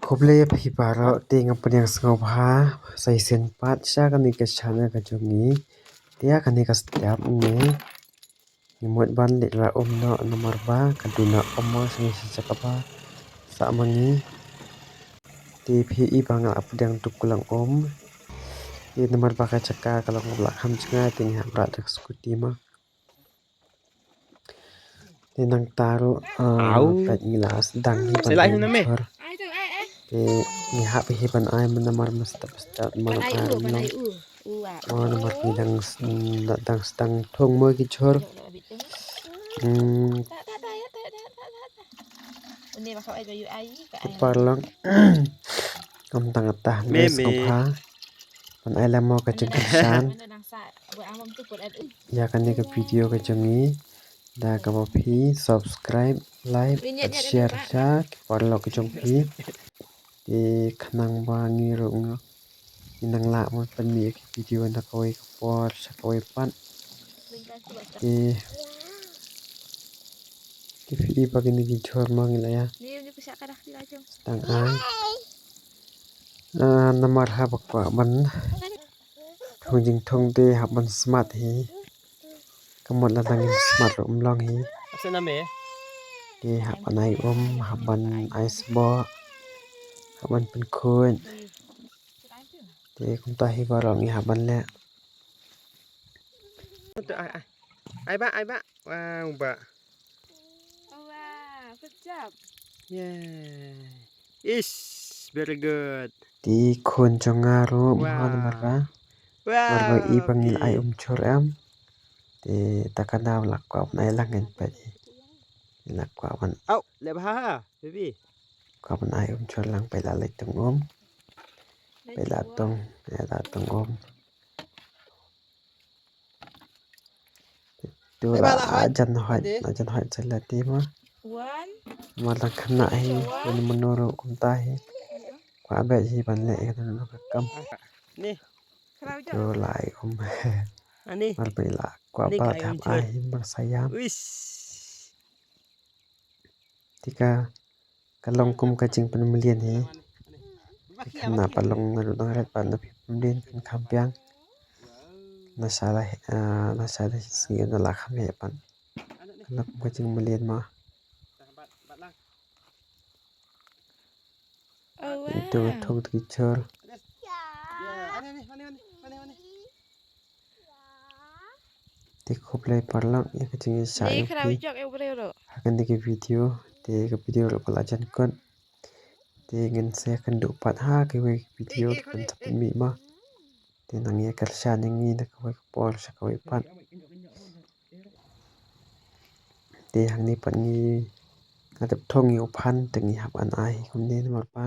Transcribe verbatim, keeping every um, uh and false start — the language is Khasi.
Khublei ïa phi baroh, te nga pdiang sngewbha sa shisien pat sha kane ka channel ka jong ngi. Te ïa kane ka step ne ngi mut ban leit rah um noh namar ba ka duna um mo sha ngi sha jaka ba sah ma ngi. Te phi i ba nga la pdiang tuk kulang um. Te namar ba ka jaka ka long kaba la kham jngai te ngi hap rah da ka scooty ma. Te nangta ruh, ah, peit ngi la sdang hi ban ai um jhur. Te ngi hap hi ban ai ma namar mynstep mynstep ma ai um long. Oh, namar ngi dang s-, dang sdang thung mo ki jhur. Hmm. Ki paralok. Kam tang kata me sngewbha ban ai lem mo ka jingkyrshan ïa kane ka video ka jong ngi da kaba phi subscribe, like, bad share sha ki paralok ka jong phi. Te khnang ba ngi ruh ngi nang lah ban pynmih ïa ki video na kawei ka por sha kawei pat. Te te phi i ba kine ki jhur ma ngi la ïa sdang ai. Ah, namar haba kwah ban thung jingthung te hap ban smat hi. Ka mut la dang ngin smat ruh um long hi. Te hap ban ai um, hap ban ai sboh, hap ban pynkhuid. Te kumta hi baroh ngi hap ban leh. Ai, ai. Ai ba, ai ba. Wow, ba. Wow, good job. Yeah. Ish, very good. Te khun jong nga ruh, wow, namar ba. Wow. Namar ba i ba ngi la ai um jhur em. Te ta ka daw la kwah ban ai lang ngan peit. Ngi la kwah ban. Au, leh bha ha, baby. Kwah ban ai um jhur lang peit la leit tong um. Peit la tong, peit la tong um. Tu la jan hoit, la jan hoit sa la ti ma. Ma la khana hi, mano mano ruh kumta hi. Kwah beit hi ban leh ïa kano kano ka kam. Tu la ai um. Mar peit la kwah ba la thap ai hi mar sa ïam. Te ka, ka long kum ka jingpynmlien hi. Te kane pat long naduh nangret pat na phi pynmlien phin kham biang. Nasa la, ah, nasa la sngi na la kham heh pat. Ka long kum ka jingmlien ma. Te to thung te ki jhur. Te khublei paralok ïa ka jingïasyllok ïa phi ha kane ka video. Te ka video ruh ka la jan kut. Te ngin sa ïakynduh pat ha kawei ka video ban sa pynmih ma. Te nang ïa kyrshan ïa ngi na kawei ka por sha kawei pat. Te hangne pat ngi nga dep thung ïa u phan te ngi hap ban ai kumne namar ba